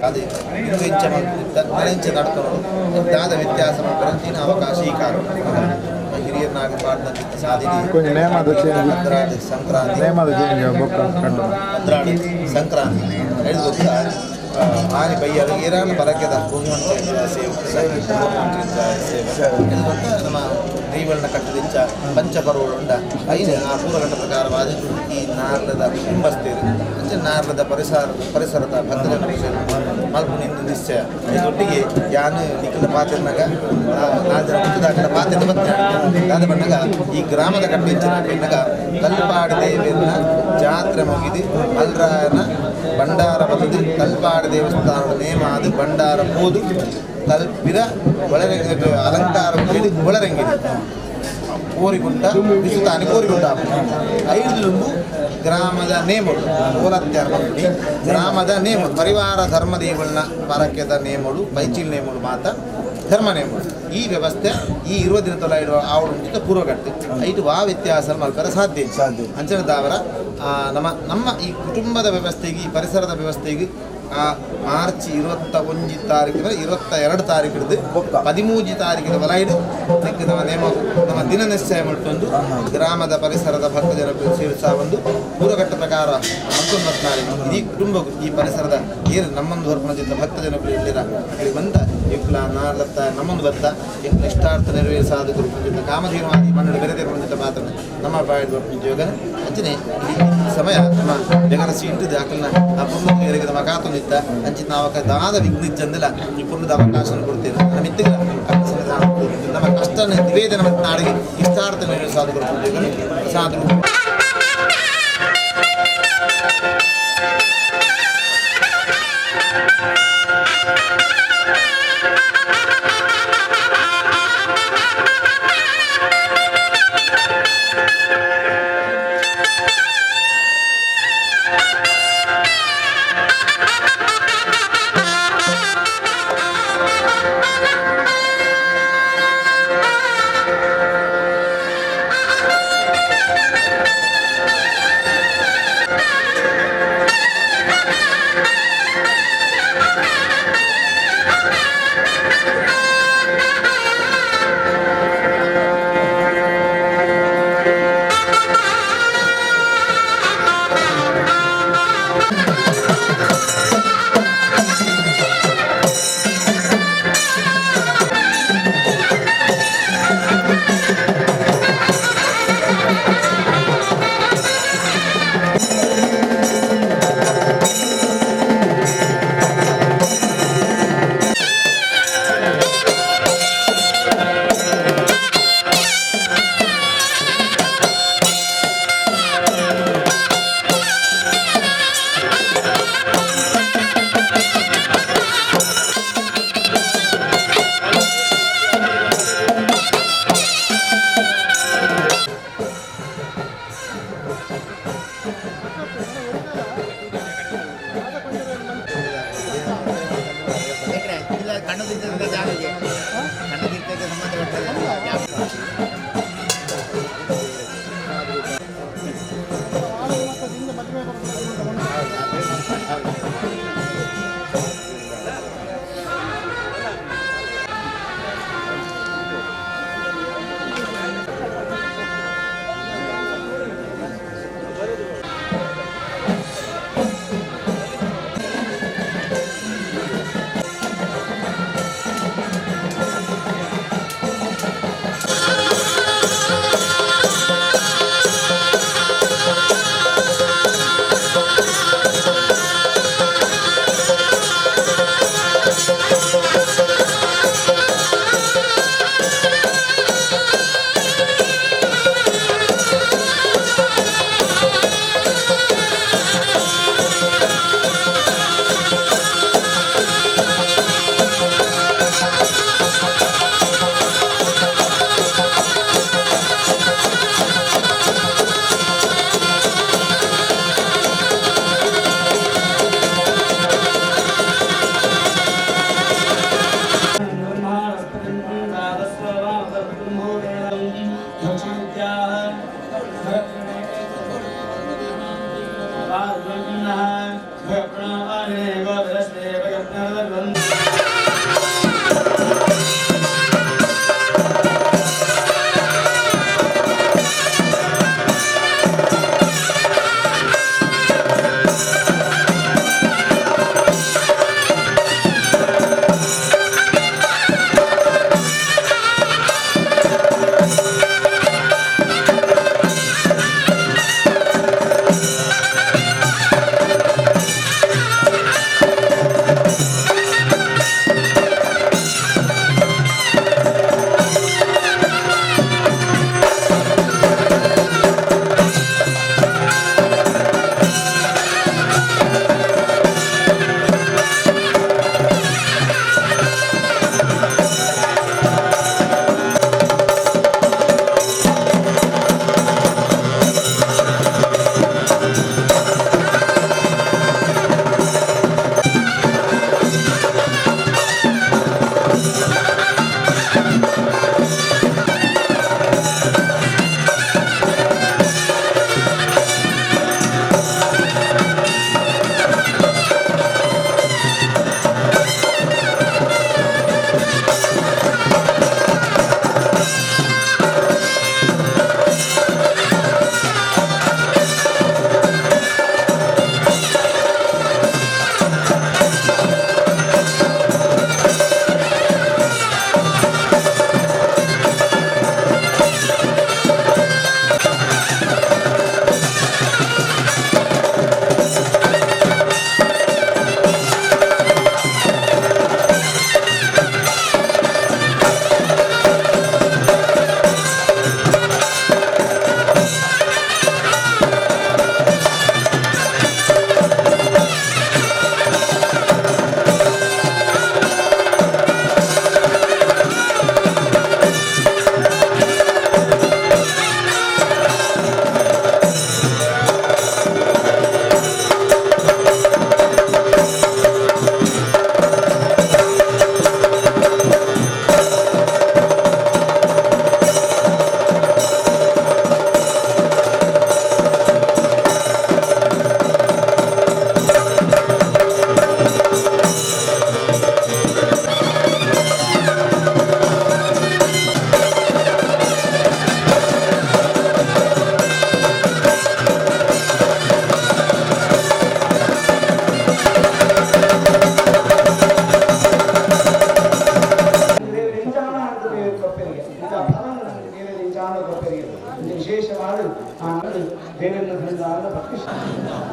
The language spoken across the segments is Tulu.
ಅದೇ ಇಂಚ ಇಂಚ ನಡ್ಕೊಂಡು ದಾದ ವ್ಯತ್ಯಾಸ ಮಾಡ್ತಾರೆ ಅವಕಾಶ ಈ ಕಾರಣ ಹಿರಿಯರ್ನಾಗ ಸಾಧನೆ ಸಂಕ್ರಾಂತಿ ಸಂಕ್ರಾಂತಿ ಹೇಳಿದ ಆನೆ ಬೈಯರು ಏರಾನ ಪರಕೆದ ಸೇವೆ ನಮ್ಮ ದೈವಳನ್ನ ಕಟ್ಟದಿಂಚ ಪಂಚಪರ್ವಳುಂಡ ಐನು ಆ ಪೂರ್ವಗಂಟ ಪ್ರಕಾರವಾದ ಈ ನಾರ್ಲದ ಕುಂಬಸ್ತೇರು ಅಂಚೆ ನಾರ್ಲದ ಪರಿಸರದ ಭಕ್ತಜನ ಮಲ್ಪುನಿಂದ ನಿಶ್ಚಯ ಇದೊಟ್ಟಿಗೆ ಯಾನು ನಿಖಿಲ ಪಾತ್ರನಾಗ ನಾಲ್ಕು ಜನ ಹುಟ್ಟಿದಾಕಲ ಪಾತ್ರದ ಬತ್ತ ದಾದ ಬಣ್ಣಗ ಈ ಗ್ರಾಮದ ಕಟ್ಟಿಂಚಿನ ಬಣ್ಣಗ ಕಲ್ಪಾಡಿ ದೇವಿಯನ್ನ ಜಾತ್ರೆ ಮುಗಿದು ಮಲ್ರಾಯನ ಭಂಡಾರ ಬತ್ತದು ಕಲ್ಪಾಡಿ ದೇವಸ್ಥಾನದ ನೇಮ ಅದು ಭಂಡಾರ ಪೋದು ತಲ್ಪಿರ ಒಳರೆ ಅಲಂಕಾರ ಒಳರಂಗಿದೆ ಕೋರಿಗುಂಟ ವಿಸುತಾನಿ ಕೋರಿಗುಂಟ ಐದು ಗ್ರಾಮದ ನೇಮಡು ಓಲತ್ಯಾರ ಮಕ್ಕಳಿ ಗ್ರಾಮದ ನೇಮಡು ಪರಿವಾರ ಧರ್ಮ ದೇವಳನ ಪರಕ್ಯದ ನೇಮಡು ಪೈಚಿಲ್ ನೇಮಡು ಮಾತ ಧರ್ಮ ನೇಮಡು ಈ ವ್ಯವಸ್ಥೆ ಈ 20 ದಿನ ತೊಲ ಇಡುವ ಆವಡು ಮುಂಚಿತ ಪೂರ್ವಗಟ್ಟು ಐದು ವಾ ವ್ಯತ್ಯಾಸ ಮಲ್ಪರ ಸಾಧ್ಯ ಅಂಚನ ದಾವರ ನಮ್ಮ ನಮ್ಮ ಈ ಕುಟುಂಬದ ವ್ಯವಸ್ಥೆಗೆ ಈ ಪರಿಸರದ ವ್ಯವಸ್ಥೆಗೆ ಆ ಮಾರ್ಚ್ 21 ತಾರೀಕು 22 ತಾರೀಕು ಹಿಡಿದು 13 ತಾರೀಕಿನ ಒಲೈಡು ನಮ್ಮ ನೇಮ ನಮ್ಮ ದಿನ ನಿಶ್ಚಯ ಮಟ್ಟೊಂದು ಗ್ರಾಮದ ಪರಿಸರದ ಭಕ್ತ ಜನ ಸೇರಿಸ ಒಂದು ಪೂರ್ವಘಟ್ಟ ಪ್ರಕಾರ ಮತ್ತೊಂದು ನಾಳೆ ಇಡೀ ಕುಟುಂಬಕ್ಕೂ ಈ ಪರಿಸರದ ಏನು ನಮ್ಮೊಂದು ಹೊರಪಣದಿಂದ ಭಕ್ತ ಜನಗಳು ಇಲ್ಲಿರ ಅಲ್ಲಿ ಬಂದ ಎಂಕ್ಲ ನಾರ್ಲತ್ತ ನಮ್ಮೊಂದು ಬತ್ತ ಎಂಕ್ಲ ಇಷ್ಟಾರ್ಥ ನೆರವೇರಿಸಾದಕರು ಕಾಮಧೇನುವಾದಿ ಮಣ್ಣು ಬೆರೆದೇ ಮಾತ್ರ ನಮ್ಮ ಬಾಯಿಡ್ ಉದ್ಯೋಗ ಅಂಚನೆ ಈ ಸಮಯ ನಮ್ಮ ಬೆಗರ ಸೀಟು ದಾಖಲಿನ ಆ ಪುಣ್ಯ ಮೇರೆಗೆ ನಮ್ಮ ಕಾತೊಂದಿತ್ತ ಅಂಚಿನ ಅವಕ ದಾದ ವಿಘ್ನಿಜ್ಜಂದಿಲ್ಲ ಈ ಪುಣ್ಯದ ಅವಕಾಶ ಕೊಡ್ತೇನೆ ನಮ್ಮ ಇತ್ತಿಲ್ಲ ನಮ್ಮ ಕಷ್ಟ ನಿವೇದನೆ ಮತ್ತು ನಾಡಿಗೆ ಇಷ್ಟಾರ್ಥ ನೆರವೇರಿಸಾದಕರು ಸಾಧು.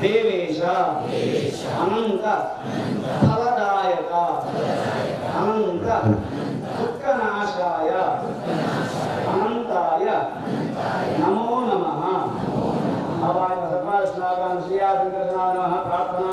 ದೇವೇಶ ಅನಂತ ಫಲದಾಯಕ ಅನಂತ ದುಃಖನಾಶಾಯ ಅನಂತಾಯ ನಮೋ ನಮಃ. ಭವಾಯ ಸರ್ವಾಶ್ಲಾಘಾನ್ ಶ್ರೀಯಾದಂಕೃಷ್ಣಾಯ ನಮಃ. ಪ್ರಾರ್ಥನಾ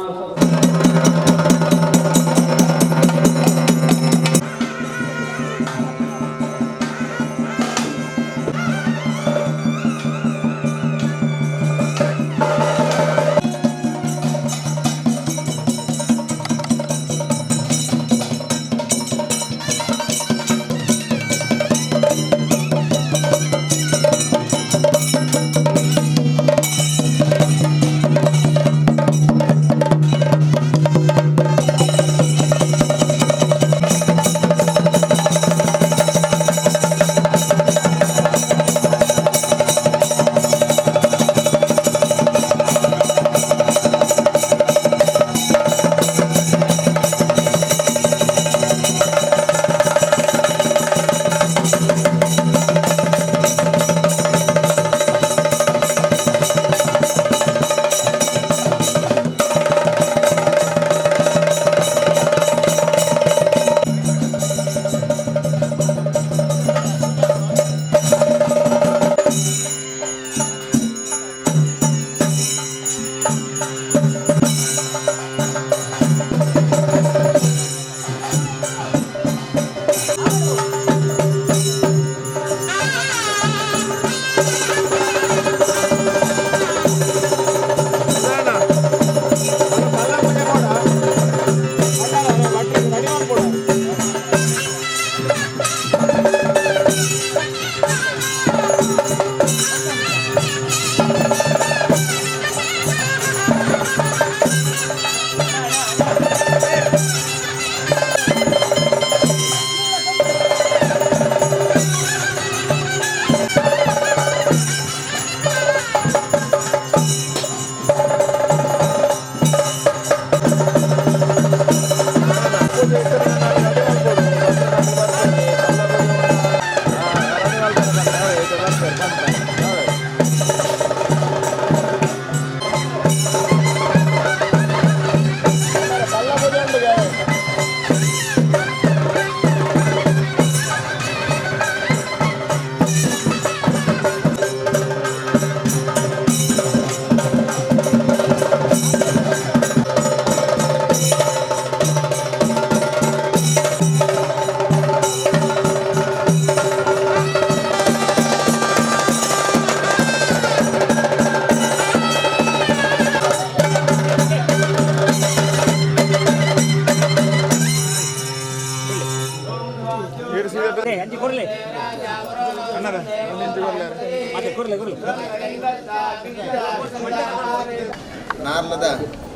ನಾರ್ಲದ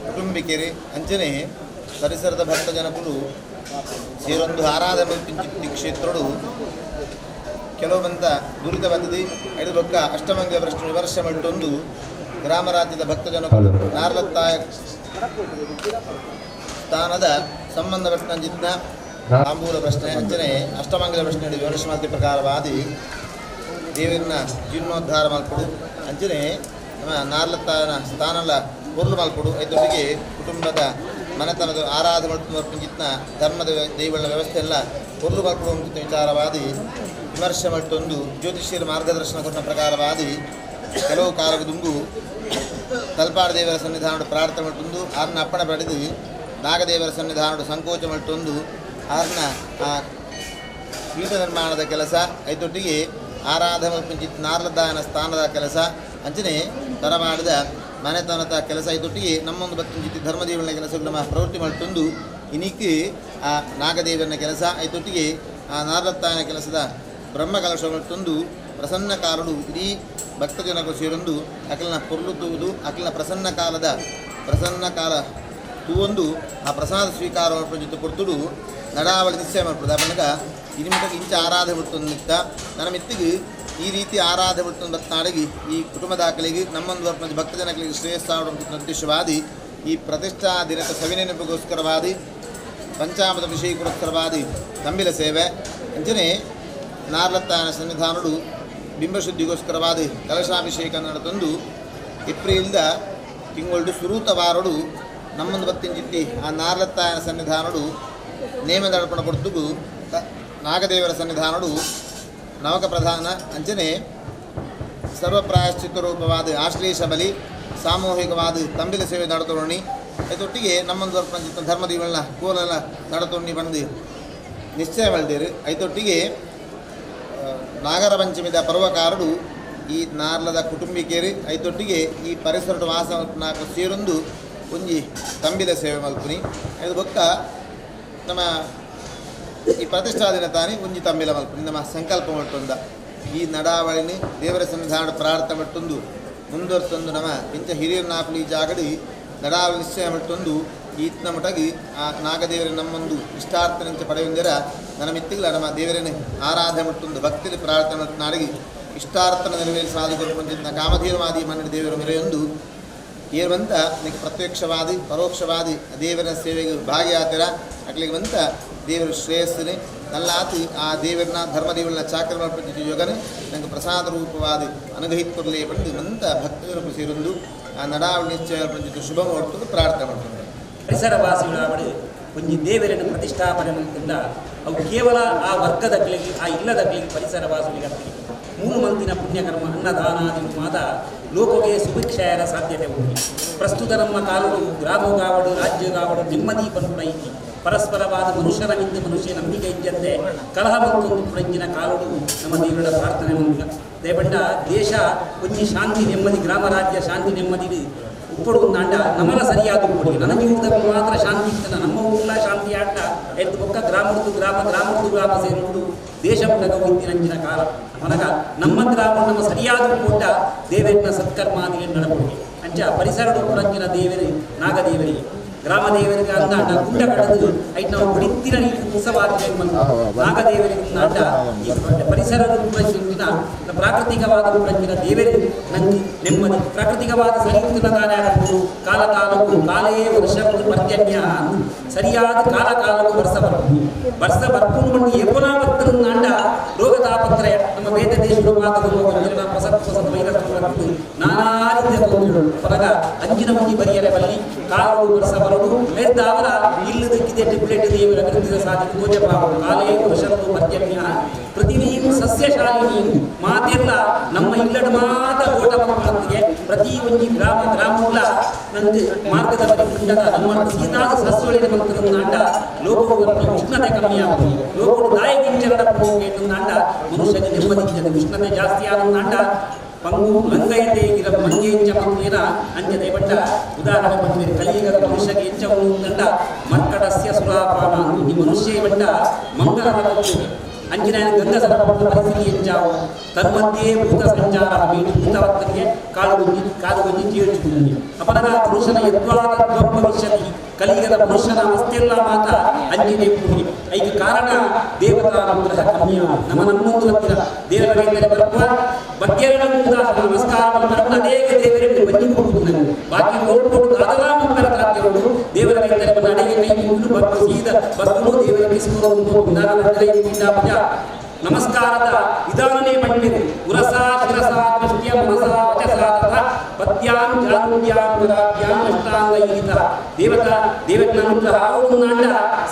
ಕುಟುಂಬಿಕೆರಿ ಅಂಚನೆ ಪರಿಸರದ ಭಕ್ತ ಜನಕುಲು ಸೇರೊಂದು ಆರಾಧನೆ ಕ್ಷೇತ್ರಡು ಕೆಲವು ದುರಿತ ಬದ್ಧತಿ ಐದು ಬೊಕ್ಕ ಅಷ್ಟಮಂಗಲ ಪ್ರಶ್ನೆ ವಿಮರ್ಶೆ ಮಟ್ಟೊಂದು ಗ್ರಾಮ ರಾಜ್ಯದ ಭಕ್ತ ಜನಕುಲು ನಾರ್ಲತ್ತಾಯ ಸ್ಥಾನದ ಸಂಬಂಧಪಟ್ಟಂಚಿತ್ನ ತಾಂಬೂಲ ಪ್ರಶ್ನೆ ಅಂಚನೆ ಅಷ್ಟಮಂಗಲ ಪ್ರಶ್ನೆ ವಿಮರ್ಶೆ ಮಾತಿ ಪ್ರಕಾರವಾದಿ ದೇವರನ್ನ ಜೀರ್ಣೋದ್ಧಾರ ಮಲ್ಪಡು ಅಂಚನೆ ನಮ್ಮ ನಾರ್ಲತ್ತಾಯನ ಸ್ಥಾನಲ ಪೊರ್ಲು ಮಲ್ಪಡು. ಐದೊಟ್ಟಿಗೆ ಕುಟುಂಬದ ಮನೆತನದ ಆರಾಧನೆ ಮಲ್ಪುಂಚಿತ್ನ ಧರ್ಮದ ದೈವಗಳ ವ್ಯವಸ್ಥೆ ಎಲ್ಲ ಪೊರ್ಲು ಮಲ್ಪಡು ಅಂಚಿನ ವಿಚಾರವಾದಿ ವಿಮರ್ಶೆ ಮಟ್ಟೊಂದು ಜ್ಯೋತಿಷ್ಯರ ಮಾರ್ಗದರ್ಶನ ಕೊಟ್ಟ ಪ್ರಕಾರವಾದಿ ಕೆಲವು ಕಾಲದುಂಬು ತಲ್ಪಾಡ ದೇವರ ಸನ್ನಿಧಾನಡು ಪ್ರಾರ್ಥನೆ ಮಟ್ಟೊಂದು ಆರ್ನ ಅಪ್ಪಣೆ ಪಡೆದು ನಾಗದೇವರ ಸನ್ನಿಧಾನಡು ಸಂಕೋಚ ಮಟ್ಟೊಂದು ಆರ್ನ ಆ ಪೀಠ ನಿರ್ಮಾಣದ ಕೆಲಸ ಐತೊಟ್ಟಿಗೆ ಆರಾಧನೆ ಪಿಂಚಿತ್ ನಾರ್ಲದಾಯನ ಸ್ಥಾನದ ಕೆಲಸ ಅಂಚನೆ ತರವಾಡದ ಮನೆತನದ ಕೆಲಸ ಐತೊಟ್ಟಿಗೆ ನಮ್ಮೊಂದು ಬತ್ತಿಂಚಿತ್ತಿ ಧರ್ಮದೇವನ ಕೆಲಸ ನಮ್ಮ ಪ್ರವೃತ್ತಿ ಮಟ್ಟೊಂದು ಇನಿಕ್ ಆ ನಾಗದೇವನ ಕೆಲಸ ಐತೊಟ್ಟಿಗೆ ಆ ನಾರ್ಲತ್ತಾಯನ ಕೆಲಸದ ಬ್ರಹ್ಮ ಕಲಶ ಮಟ್ಟೊಂದು ಪ್ರಸನ್ನ ಕಾಲಡು ಇಡೀ ಭಕ್ತ ಜನರು ಸೇರೊಂದು ಅಕಲನ ಪೊರ್ಲು ತೂವುದು ಅಕಲನ ಪ್ರಸನ್ನ ಕಾಲದ ಪ್ರಸನ್ನ ಕಾಲ ತೂವೊಂದು ಆ ಪ್ರಸಾದ ಸ್ವೀಕಾರ ಜೊತೆ ಪೊರ್ತುಡು ನಡಾವಳಿ ನಿಶ್ಚಯ ಮಾಡ್ತದೆ. ಅಪನಗ ಇನಿಮುಖಕ್ಕೆ ಇಂಚ ಆರಾಧನೆ ಬಿಡ್ತೊಂದು ನಿತ್ತ ನನ್ನ ಮಿತ್ತಿಗೆ ಈ ರೀತಿ ಆರಾಧನೆ ಬಿಡ್ತೊಂದು ಬತ್ನಾಡಿಗೆ ಈ ಕುಟುಂಬ ದಾಖಲೆಗೆ ನಮ್ಮೊಂದು ವರ್ಪಂಚ ಭಕ್ತ ಜನಗಳಿಗೆ ಶ್ರೇಯಸ್ಸಾವಡ ಉದ್ದೇಶವಾದಿ ಈ ಪ್ರತಿಷ್ಠಾ ದಿನದ ಸವಿನೆನಪಿಗೋಸ್ಕರವಾದಿ ಪಂಚಾಮೃತ ಅಭಿಷೇಕಕ್ಕೋಸ್ಕರವಾದಿ ತಂಬಿಲ ಸೇವೆ ಅಂಚನೆ ನಾರ್ಲತ್ತಾಯನ ಸನ್ನಿಧಾನಡು ಬಿಂಬಶುದ್ಧಿಗೋಸ್ಕರವಾದಿ ಕಲಶಾಭಿಷೇಕ ನಡೆತಂದು ಏಪ್ರಿಲ್ದ ತಿಂಗಳು ಸುರೂತ ವಾರಡು ನಮ್ಮೊಂದು ಬತ್ತಿಂಚಿತ್ತಿ ಆ ನಾರ್ಲತ್ತಾಯನ ಸನ್ನಿಧಾನಡು ನೇಮದರ್ಪಣ ಕೊಡ್ತುಗು ನಾಗದೇವರ ಸನ್ನಿಧಾನಡು ನವಕ ಪ್ರಧಾನ ಅಂಚನೆ ಸರ್ವಪ್ರಾಯಶ್ಚಿತ್ತ ರೂಪವಾದ ಆಶ್ಲೇಷ ಬಲಿ ಸಾಮೂಹಿಕವಾದ ತಂಬಿಲ ಸೇವೆ ನಡತೊಣ್ಣಿ ಐತೊಟ್ಟಿಗೆ ನಮ್ಮೊಂದು ವರ್ಪಂಚಿತ್ತ ಧರ್ಮದೀವಳನ್ನ ಕೋಲನ ನಡತೊಣ್ಣಿ ಬಂದು ನಿಶ್ಚಯ ಮಲ್ದೇರು. ಐತೊಟ್ಟಿಗೆ ನಾಗರ ಪಂಚಮಿದ ಪರ್ವಕಾರಡು ಈ ನಾರ್ಲದ ಕುಟುಂಬಿಕೇರಿ ಐತೊಟ್ಟಿಗೆ ಈ ಪರಿಸರದ ವಾಸ ನಾಲ್ಕು ಸೇರೊಂದು ಒಂಜಿ ತಂಬಿಲ ಸೇವೆ ಮಲ್ಪುನಿ ಐದು ಬೊಕ್ಕ ನಮ್ಮ ಈ ಪ್ರತಿಷ್ಠಾ ದಿನ ತಾನೇ ಒಂಜಿ ತಂಬಿಲ ಮಲ್ಪುನಿ ನಮ್ಮ ಸಂಕಲ್ಪ ಮಟ್ಟೊಂದ ಈ ನಡಾವಳಿನಿ ದೇವರ ಸನ್ನಿಧಾನ ಪ್ರಾರ್ಥನೆ ಮಟ್ಟೊಂದು ಮುಂದುವರ್ತೊಂದು ನಮ್ಮ ಇಂಚ ಹಿರಿಯರ ನಾಪಲಿ ಈ ಜಾಗಡಿ ನಡಾವಳಿ ನಿಶ್ಚಯ ಮಟ್ಟೊಂದು ಈತ್ನ ಮಟಗಿ ಆ ನಾಗದೇವರ ನಮ್ಮೊಂದು ಇಷ್ಟಾರ್ಥನಂಚ ಪಡೆಯುಂದಿರ ನನ್ನ ಮಿತ್ತಿಗಳ ನಮ್ಮ ದೇವರನ್ನು ಆರಾಧನೆ ಮಟ್ಟೊಂದು ಭಕ್ತಿಯಲ್ಲಿ ಪ್ರಾರ್ಥನೆ ಮತ್ತು ನಾಡಿಗೆ ಇಷ್ಟಾರ್ಥನ ನೆರವೇರಿಸಿ ಸಾಧು ಕಾಮಧೇನುವಾದಿ ಮನ್ನಡಿ ದೇವರ ಮೆರೆಯೊಂದು ಏರುವಂತ ನಿಮಗೆ ಪ್ರತ್ಯಕ್ಷವಾದಿ ಪರೋಕ್ಷವಾದಿ ದೇವರ ಸೇವೆಗೆ ಭಾಗಿಯಾತಿರ ಅಕ್ಲಿಗೆ ಬಂತ ದೇವರ ಶ್ರೇಯಸ್ಸನೆ ನಲ್ಲಾತಿ ಆ ದೇವರನ್ನ ಧರ್ಮದೇವರನ್ನ ಚಾಕ್ರ ಯೋಗನೆ ನಂಗೆ ಪ್ರಸಾದ ರೂಪವಾದಿ ಅನುಗ್ರಹಿತ್ಕೊರ್ಲೇ ಬಂದು ಮಂತ ಭಕ್ತರು ಸೇರೊಂದು ಆ ನಡಾವಳಿ ನಿಶ್ಚಯ ಪಂಚಿತ ಶುಭ ಮುಹೂರ್ತಕ್ಕೆ ಪ್ರಾರ್ಥನೆ ಮಾಡ್ತಾರೆ. ಪರಿಸರವಾಸಿಗಳಾವಡು ಒಂಜಿ ದೇವರನ್ನು ಪ್ರತಿಷ್ಠಾಪನೆ ಮಂತಿಂದ ಅವು ಕೇವಲ ಆ ವರ್ಗದ ಆ ಇಲ್ಲದ ಪರಿಸರವಾಸಿಗಳಿಗೆ ಮೂರು ಮಂತಿನ ಪುಣ್ಯಕರ್ಮ ಅನ್ನದಾನಾದಿ ಮಾತ ಲೋಕಗೆ ಸುಭಿಕ್ಷಯರ ಸಾಧ್ಯತೆ ಉಂಟು. ಪ್ರಸ್ತುತ ನಮ್ಮ ಕಾಲವು ಗ್ರಾಮಗಾವಡು ರಾಜ್ಯಗಾವಡು ನೆಮ್ಮದಿ ಪನ್ಪುನ ಇಜ್ಜಿ ಪರಸ್ಪರವಾದ ಮನುಷ್ಯರ ಮಿಂದು ಮನುಷ್ಯ ನಂಬಿಕೆ ಇಜ್ಜಂತೆ ಕಲಹ ಮತ್ತೊಂದು ಪುರಂಜಿನ ಕಾಲಡು ನಮ್ಮ ದೇವರ ಪ್ರಾರ್ಥನೆ ಮಂದಿರ ದೇವಂಡ ದೇಶ ಒಂಜಿ ಶಾಂತಿ ನೆಮ್ಮದಿ ಗ್ರಾಮ ರಾಜ್ಯ ಶಾಂತಿ ನೆಮ್ಮದಿ ಉಪ್ಪಡು ನಾಂಡ ನಮನ ಸರಿಯಾದ ಉಪ್ಪಡಿ ನನ್ನ ಜೀವಿತದಲ್ಲಿ ಮಾತ್ರ ಶಾಂತಿ ಇರ್ತದೆ ನಮ್ಮ ಊರ್ಲ ಶಾಂತಿ ಆಟ ಎದ್ದು ಬೊಕ್ಕ ಗ್ರಾಮದ್ದು ಗ್ರಾಮ ಗ್ರಾಮದ್ದು ಗ್ರಾಮ ಸೇರಿಕೊಂಡು ದೇಶ ಇಂದಿನಂಚಿನ ಕಾಲ ಮನಗ ನಮ್ಮ ಗ್ರಾಮ ನಮ್ಮ ಸರಿಯಾದ ಕೂಟ ದೇವರನ್ನ ಸತ್ಕರ್ಮಾದಿಗಳನ್ನು ನಡಪಡಿ ಅಂಚ ಪರಿಸರದ ಉಪ್ಪರಂಚಿನ ದೇವರು ನಾಗದೇವರಿಗೆ ಗ್ರಾಮ ದೇವರಿಗೆ ಅಂದಾಂಡ ಗುಂಡ ಕಡದು ಐಟ್ ನಾವು ಬಡಿತ್ತಿನ ಉತ್ಸವ ನಾಗದೇವರಿಗೆ ನಾಟ ಈ ಪರಿಸರದ ಉಪ್ಪರಂಚಿನ ಪ್ರಾಕೃತಿಕವಾದ ಉಪ್ಪರಂಚಿನ ದೇವರೇ ನಂಗೆ ನೆಮ್ಮದಿ ಪ್ರಾಕೃತಿಕವಾದ ಸರಿಯುತ್ತದಾನೆ ಕಾಲ ಕಾಲಕ್ಕೂ ಕಾಲೇ ವರ್ಷ ಪರ್ಜನ್ಯ ಸರಿಯಾದ ಕಾಲ ಕಾಲಕ್ಕೂ ವರ್ಷ ಬರ್ಪು ವರ್ಷ ಬರ್ಪು ಮಣ್ಣು ಎಪ್ಪನಾ ನಾಂಡ ರೋಗ ತಾಪತ್ರಯ ನಮ್ಮ ಬೇರೆ ದೇಶದ ಮಾತುಗಳು ಹೊಸ ಹೊಸ ವೈರಸ್ ಬರ್ತದೆ ನಾನಾ ರೀತಿಯ ತೊಂದರೆಗಳು ಪರಗ ಅಂಜಿನ ಮುಂಜಿ ಬರಿಯರೆ ಬಲ್ಲಿ ಕಾಲು ವರ್ಷ ಬರಡು ಮೇದ್ದಾವರ ಇಲ್ಲದಕ್ಕಿದೆ ಟಿಪ್ಲೆಟ್ ದೇವರ ಅಭಿವೃದ್ಧಿಯ ಸಾಧ್ಯತೆ ತೋಜಪಾವು ಕಾಲೇ ವರ್ಷದ್ದು ಪರ್ಜನ್ಯ ಪೃಥಿವೀಂ ಸಸ್ಯಶಾಲಿನಿ ಮಾತೆಲ್ಲ ನಮ್ಮ ಇಲ್ಲಡ ಮಾತ ಓಟ ಮಕ್ಕಳೊಂದಿಗೆ ಪ್ರತಿ ಒಂಜಿ ಗ್ರಾಮ ಗ್ರಾಮಗಳ ನಂಗೆ ಮಾರ್ಗದ ಬರಿ ಉಂಡದ ನಮ್ಮ ಸೀತಾದ ಸಸ್ಯೊಳಿನ ಮಂತ್ರದ ನಾಂಡ ಲೋಕವನ್ನು ಉಷ್ಣತೆ ಕಮ್ಮಿ ಆಗುವುದು ಲೋಕವು ದಾಯಕಿಂಚನ ಹೋಗಿ ನಾಂಡ ಮನುಷ್ಯನಿಗೆ ನೆಮ್ಮದಿ ಉಷ್ಣತೆ ಜಾಸ್ತಿ ಆದ ನಾಂಡ ಪಂಗು ಮಂಗಯತೆ ಇರ ಮಂಗೇಂಚ ಮಂಗೇನ ಅಂಚ ದೇವಟ್ಟ ಉದಾಹರಣೆ ಬಂದರೆ ಕಲಿಯುಗದ ಮನುಷ್ಯಗೆ ಎಂಚ ಉಂಡ ಮರ್ಕಟಸ್ಯ ಸುರಾಪಾನ ಈ ಮನುಷ್ಯ ಬಂಡ ಮಂಗಲದ ಅಂಚಿನ ಗಂಗಸರ ಪರಿಸ್ಥಿತಿ ಎಂಚಾವು ತನ್ಮಧ್ಯೆ ಭೂತ ಸಂಚಾರ ಭೂತವರ್ತನೆಗೆ ಕಾಲುಗುಂಜಿ ಕಾಲುಗುಂಜಿ ಜೀವಿಸುತ್ತೀನಿ ಅಪನಗ ಪುರುಷನ ಯದ್ವಾದ ಭವಿಷ್ಯತಿ ಕಲಿಗದ ಪುರುಷನ ಅವಸ್ಥೆಲ್ಲ ಮಾತ ಅಂಜಿನೇ ಪೂಜೆ ಐದು ಕಾರಣ ದೇವತಾ ಅನುಗ್ರಹ ಕಮ್ಮಿಯ ನಮ್ಮ ನಮ್ಮೊಂದು ಹತ್ತಿರ ದೇವರ ಬರುವ ಬಗ್ಗೆರಣ ನಮಸ್ಕಾರ ಅನೇಕ ದೇವರಿಗೆ ಬನ್ನಿ ಕೊಡುವುದು ಬಾಕಿ ಓಡ್ಕೊಂಡು ಅದರ ಮುಂಬರ ತಾತ್ಯಗಳು ದೇವರ ಕೈತರೆ ಅಡಿಗೆ ಕೈ ಮುಗಿದು ಬತ್ತು ಸೀದ ಬತ್ತು ದೇವರಿಗೆ ನಮಸ್ಕಾರದ ವಿಧಾನನೇ ಪಂಡಿತು ಉರಸಾ ಶಿರಸಾ ದೃಷ್ಟ್ಯ ಮನಸಾ ವಚಸಾ ತಥಾ ಪದ್ಯಾಂ ಜಾನುದ್ಯಾಂ ಪದಾಭ್ಯಾಂ ಅಷ್ಟಾಂಗಯುಕ್ತ ದೇವತಾ ದೇವನ ಅನುಗ್ರಹ ಆವುನಾಂಡ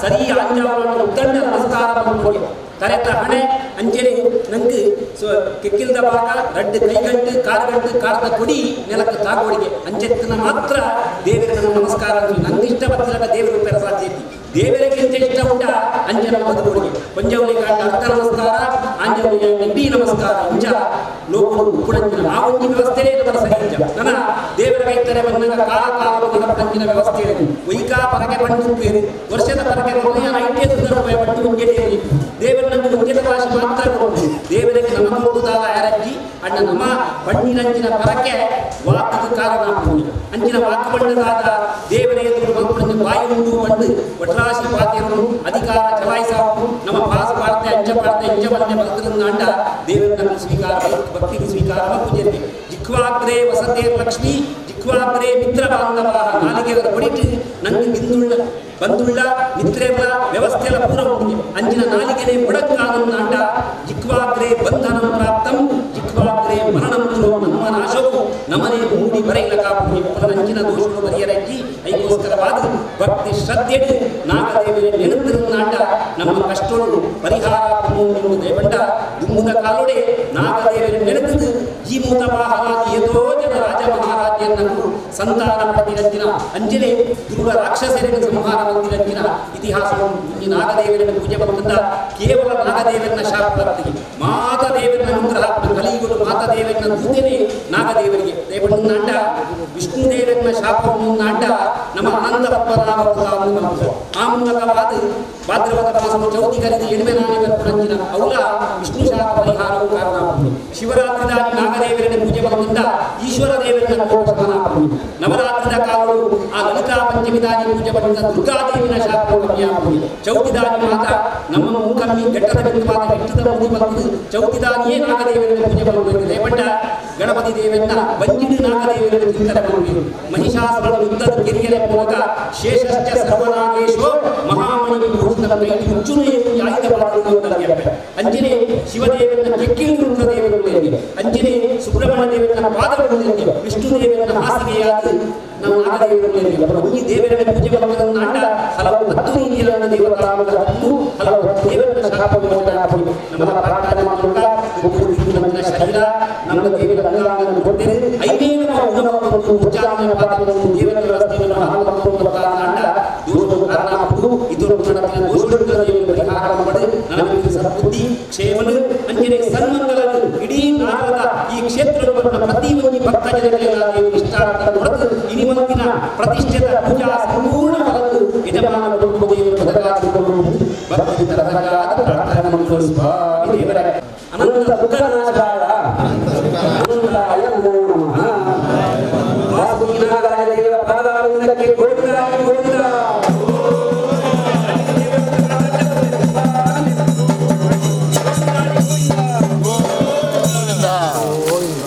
ಸರಿ ಆಂಜಾವರಣ ಉದ್ದಂಡ ನಮಸ್ಕಾರ ಮಾಡ್ಕೊಳ್ಳಿ ತರೆತ ಹಣೆ ಅಂಜಲಿ ನಂಗೆ ಸೊ ಕೆಕ್ಕಿಲ್ದ ಭಾಗ ರಡ್ಡು ಕೈಗಂಟು ಕಾರ್ಗಂಟು ಕಾರದ ಕೊಡಿ ನೆಲಕ್ಕೆ ತಾಗೋಡಿಗೆ ಅಂಚೆತ್ತನ ಮಾತ್ರ ದೇವರಿಗೆ ನಮಸ್ಕಾರ ನಂಗೆ ಇಷ್ಟ ಬರ್ತಿಲ್ಲ ದೇವರು ಪೆರ ಸಾಧ್ಯ ದೇವರಿಗೆ ಇಷ್ಟ ಉಂಟ ಅಂಜನ ಬದುಕುಡಿಗೆ ಪಂಜವಲಿ ಕಾಂಡ ಅರ್ಥ ನಮಸ್ಕಾರ ಆಂಜವಲಿಗೆ ಇಡೀ ನಮಸ್ಕಾರ ಅಂಜ ಲೋಕರು ಉಪ್ಪುಡಂಜಿನ ಆ ಒಂದು ವ್ಯವಸ್ಥೆಯೇ ನಮ್ಮ ಸರಿ ಅಂಜ ನನ್ನ ದೇವರ ಕೈತರೆ ಬಂದಾಗ ಕಾಲ ಕಾಲ ಅಂಜಿನ ವ್ಯವಸ್ಥೆ ವೈಕಾ ಪರಕೆ ಪಂಡು ವರ್ಷದ ಪರಕೆ ಐಟೇ ರೂಪಾಯಿ ಪಟ್ಟು ಉಂಗೆ ದೇವರ ನಮಗೆ ಉಂಗೆದ ಭಾಷೆ ಮಾತ್ರ ಕೊಡು ದೇವರಿಗೆ ನಮ್ಮ ಕೊಡುತ್ತಾದ ಯಾರಜ್ಜಿ ಅಣ್ಣ ನಮ್ಮ ಪಣ್ಣಿನಂಚಿನ ಪರಕೆ ವಾಕಕ್ಕೆ ಕಾರಣ ಅಂಚಿನ ವಾಕು ಬಣ್ಣದಾದ ದೇವರ ಎದುರು ಮಕ್ಕಳನ್ನು ಬಾಯಿ ಉಂಡು ಬಂದು ಒಟ್ರಾಶಿ ಪಾತೆಯನ್ನು ಅಧಿಕಾರ ಚಲಾಯಿಸಾವು ನಮ್ಮ ಪಾಸ್ ಪಾಡ್ತೆ ಅಂಚ ಪಾಡ್ತೆ ಇಂಚ ಬಂದೆ ಭಕ್ತರನ್ನು ಅಂಡ ದೇವರನ್ನು ಸ್ವೀಕಾರ ಭಕ್ತಿಗೆ ಸ್ವೀಕಾರ ಪೂಜೆ ಜಿಖ್ವಾಗ್ರೆ ವಸತೆ ಲಕ್ಷ್ಮೀ ಜಿಖ್ವಾಗ್ರೆ ಮಿತ್ರ ಬಾಂಧವ ನಾಲಿಗೆಗಳ ಕೊಡಿಟ್ಟು ನಂಗೆ ಬಿಂದುಳ್ಳ ಬಂದುಳ್ಳ ಮಿತ್ರೆಗಳ ವ್ಯವಸ್ಥೆಯ ಪೂರ ಉಂಟು ಅಂಚಿನ ನಾಲಿಗೆನೆ ಮೊಡಕ್ಕಾದನ್ನು ಅಂಡ ಜಿಖ್ವಾಗ್ರೆ ಬಂಧನ ಪ್ರಾಪ್ತಂ ಜಿಖ್ವಾಗ್ರೆ ಮರಣಂ ನಮ್ಮ ನಾಶವು ನಮನೆ ಮೂಡಿ ಬರೆಯಿಲ್ಲ ಕಾಪು ಅಂಚಿನ ದೋಷಗಳು ಬರೆಯರಜ್ಜಿ ಐಕೋಸ್ಕರವಾದ ಭಕ್ತಿ ಶ್ರದ್ಧೆ ನಾಗದೇವಿಯ ನೆನಪಿರುನ್ನಾಂಡ ನಮ್ಮ ಕಷ್ಟಗಳು ಪರಿಹಾರ ದೇವಂಡ ದುಮ್ಮುದ ಕಾಲೋಡೆ ನಾಗದೇವಿಯ ನೆನಪಿದ್ದು ಜೀಮೂತ ವಾಹನಾದಿ ಯಥೋ ಜನ ರಾಜ ಮಹಾರಾಜ್ಯನನ್ನು ಸಂತಾನ ಪಡೆದಿರಂಜಿನ ಅಂಜನೆ ದುರ್ಗ ರಾಕ್ಷಸರನ್ನು ಸಂಹಾರ ಮಾಡಿರಂಜಿನ ಇತಿಹಾಸವನ್ನು ಈ ನಾಗದೇವರನ್ನು ಪೂಜೆ ಬಂದ ಕೇವಲ ನಾಗದೇವನ ಶಾಪ ಮಾತಾ ದೇವರನ್ನ ಅನುಗ್ರಹ ಕಲಿಯುಗರು ಮಾತಾ ದೇವರನ್ನ ದೂತನೇ ನಾಗದೇವರಿಗೆ ದೇವಣ್ಣಾಂಡ ವಿಷ್ಣು ದೇವರನ್ನ ಶಾಪವನ್ನು ನಾಂಡ ನಮ್ಮ ಅನಂತ ಪದ್ಮನಾಭ ಆ ಮೂಲಕವಾದ ಭಾದ್ರಪದ ಮಾಸದ ಚೌತಿ ಕರೆದು ಎಣ್ಮೆ ನಾಣಿನ ಅವಲ ವಿಷ್ಣು ಶಾಪ ಪರಿಹಾರವು ಕಾರಣ ಶಿವರಾತ್ರಿದಾಗಿ ನಾಗದೇವರನ್ನ ಪೂಜೆ ಮಾಡಿದ ಈಶ್ವರ ದೇವರನ್ನ ಕೋಪಮಾನ ನವರಾತ್ರಿದ ಕಾಲವು ಆ ಲಲಿತಾ ಪಂಚಮಿದಾಗಿ ಪೂಜೆ ಮಾಡಿದ ದುರ್ಗಾದೇವಿನ ಶಾಪವು ಕಮ್ಮಿಯಾಗುವುದು ಚೌತಿದಾಗಿ ಮಾತ ನಮ್ಮ ಮೂಕಮ್ಮಿ ಘಟ್ಟದ ಬಿಂದುವಾದ ಹಿಟ್ಟದ ಮುಗಿ ಬಂದು ಚೌತಿದಾಗಿಯೇ ನಾಗದೇವರನ್ನ ಪೂಜೆ ಮಾಡಬೇಕು ದೇವಂಡ ಗಣಪತಿ ದೇವನ್ನ ಬಂಜಿಡು ನಾಗದೇವರನ್ನು ಚಿಂತನೆ ಮಾಡಬೇಕು ಮಹಿಷಾಸುರನ ಯುದ್ಧದ ಗೆರಿಯರ ಮೂಲಕ ಶೇಷಶ್ಚ ಸರ್ವನಾಗೇಶೋ ಮಹಾಮಣಿ ಅಂಜನೆ ಶಿವದೇವನ ಕೆಕ್ಕಿಲು ರುದ್ರದೇವರು ಅಂಜನೆ ಸುಬ್ರಹ್ಮಣ್ಯ ದೇವನ ಪಾದಗಳು ವಿಷ್ಣು ದೇವನ ಹಾಸಿಗೆಯಾದ ನಾವು ನಾಗದೇವರಲ್ಲಿ ಈ ದೇವರ ಪೂಜೆ ಮಾಡುವುದನ್ನು ಅಂಡ ಹಲವು ಹತ್ತು ರೀತಿಯ ದೇವತಾಮಗಳ ಹತ್ತು ಹಲವು ದೇವರ ಶಾಪ ವಿಮೋಚನ ನಮ್ಮ ಪ್ರಾರ್ಥನೆ ಮಾಡುವಾಗ ನಮ್ಮ ಶರೀರ ನಮ್ಮ ದೇವರ ಅಂಗಾಂಗವನ್ನು ಕೊಟ್ಟರೆ ಐದೇ ನಮ್ಮ ಉಗಮವನ್ನು ಉಚ್ಚಾರಣೆ ಪಾದಗಳನ್ನು ದೇವರ ವ್ಯವಸ್ಥೆಯನ್ನು ಹಾಲು ಅಂಡ ದೋಷವು ಕಾರಣ ಇದು ದೋಷಗಳನ್ನು ಪರಿಹಾರ ಮಾಡಿ ನಮಗೆ ಸದ್ಬುದ್ಧಿ ಕ್ಷೇಮನು ಅಂಜನೆ ಸನ್ಮಂಗಲನು ಇಡೀ ನಾರದ ಈ ಕ್ಷೇತ್ರವನ್ನು ಪ್ರತಿಯೊಂದು ಭಕ್ತ ಜನರಿಗೆಲ್ಲ ಇಷ್ಟಾರ್ಥ ಹೊರತು ಇನಿಮಂದಿನ ಪ್ರತಿಷ್ಠಿತ ಪೂಜಾ ಸಂಪೂರ್ಣ ಫಲವು ಯಜಮಾನ ಭಕ್ತಿ ಪ್ರಾರ್ಥನೆ ಸ್ವಾಮಿ ದೇವರ ಅನಂತ ದುಃಖನಾಶಾಯ ಅನಂತಾಯ ನಮೋ ನಮಃ. ವಾಸುಕಿನಾಗರಾಯ ದೇವರ ಪಾದಾರವಿಂದಕ್ಕೆ ಗೋವಿಂದ ಗೋವಿಂದ. ಗೋವಿಂದ.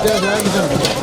Gracias.